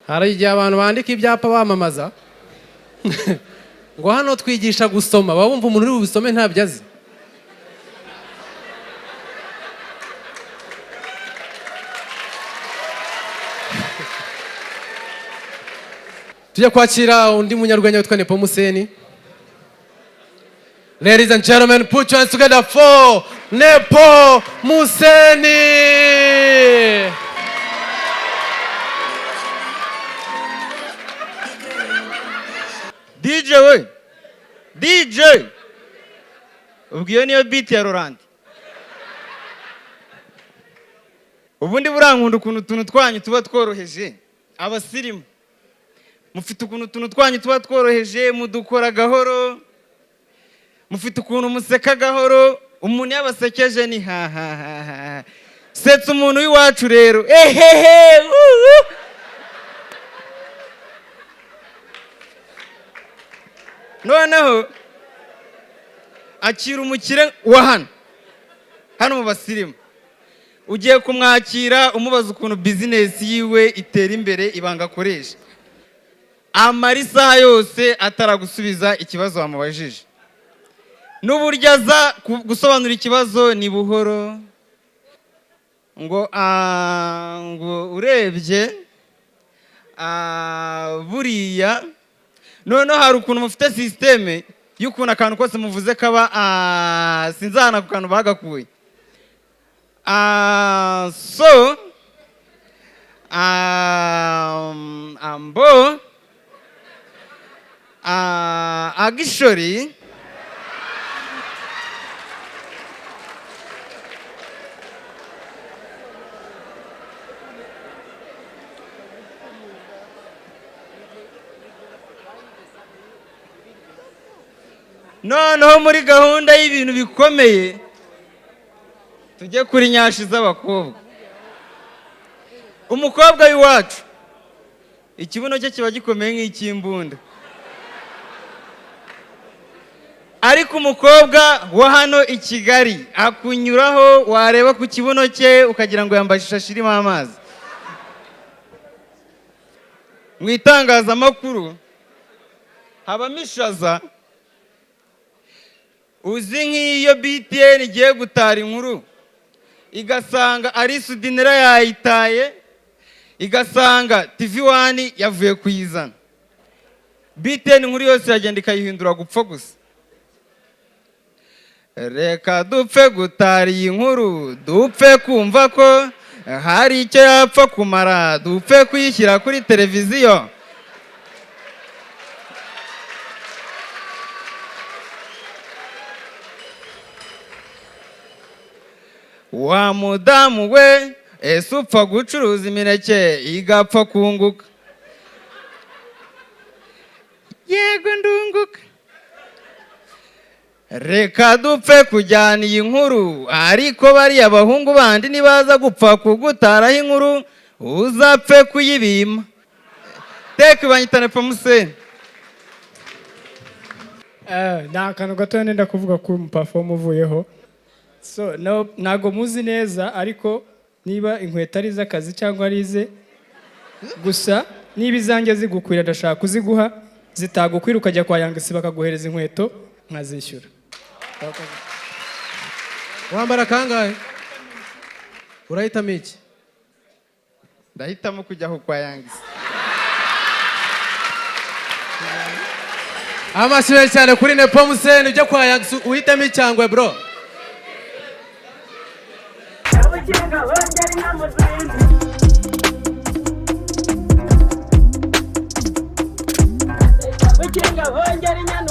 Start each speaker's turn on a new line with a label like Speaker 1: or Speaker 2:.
Speaker 1: Hari igihe abantu bandika ibyapa bamamaza ngo hano twigisha gusoma, baba bumva umuntu uri bubisome ntabyo azi. Tujya kwakira undi munyarwenya witwa Nepomuseni. Ladies and gentlemen, put your hands together for Nepo Museni.
Speaker 2: DJ we, DJ, ubwo iyo niyo beat ya Rolandi. Ubundi burankunda ukuntu utuntu twanyu tuba tworoheje. Abasirimu mufite ukuntu utuntu twanyu tuba tworoheje, mudukora gahoro, mufite ukuntu museka gahoro. Umuntu yabasekeje ni ha ha ha ha. Setsa umuntu w'iwacu rero, ehehe, uhu. Noneho akira umukire wa hano hano mu basirimu, ugiye kumwakira umubaza ukuntu bizinesi yiwe itera imbere, ibanga akoresha. Amara isaha yose ataragusubiza ikibazo wamubajije, n'uburyo aza gusobanura ikibazo ni buhoro, ngo ngo urebye buriya. Noneho hari ukuntu mufite sisiteme y'ukuntu akantu kose muvuze kaba sinzi ahantu ako kantu bagakuye. So ambo agishori. Noneho muri gahunda y'ibintu bikomeye, tujye kuri nyashi z'abakobwa. Umukobwa w'iwacu ikibuno cye kiba gikomeye nk'icy'imbunda, ariko umukobwa wa hano i Kigali akunyuraho, wareba ku kibuno cye ukagira ngo yambaye ishashi irimo amazi. Mu itangazamakuru habamo ishaza. Uzi nk'iyo BTN igiye gutara inkuru, igasanga ari Sudinera yayitaye, igasanga TV One yavuye kuyizana, BTN inkuru yose iragenda ikayihindura gupfa gusa. Reka dupfe gutara iyi nkuru, dupfe kumva ko hari icyo yapfa kumara, dupfe kuyishyira kuri televiziyo. Wa mudamu we, ese upfa gucuruza imineke igapfa kunguka? Yego, ndunguka. Reka dupfe kujyana iyi nkuru, ariko bariya bahungu bandi nibaza gupfa kugutaraho inkuru uzapfe kuyibima. Teka banyita Nepomuseni.
Speaker 3: Ni akantu gato nenda kuvuga ku muperformer uvuyeho. So no, ntago muzi neza, ariko niba inkweto ari iz'akazi cyangwa ari ize gusa, niba izanjye zigukwira ndashaka kuziguha, zitagukwira ukajya kwa Yangisi bakaguhereza inkweto nkazishyura.
Speaker 1: Wambara kangahe? Urahitamo iki?
Speaker 2: Ndahitamo kujya aho kwa Yangisi.
Speaker 1: Amashyi menshi cyane kuri Nepomuseni. Ujya kwa Yangisi uhitamo icyangwe, bro.
Speaker 4: Ubukinga bongera inka mu zindi. Ubukinga bongera inyana.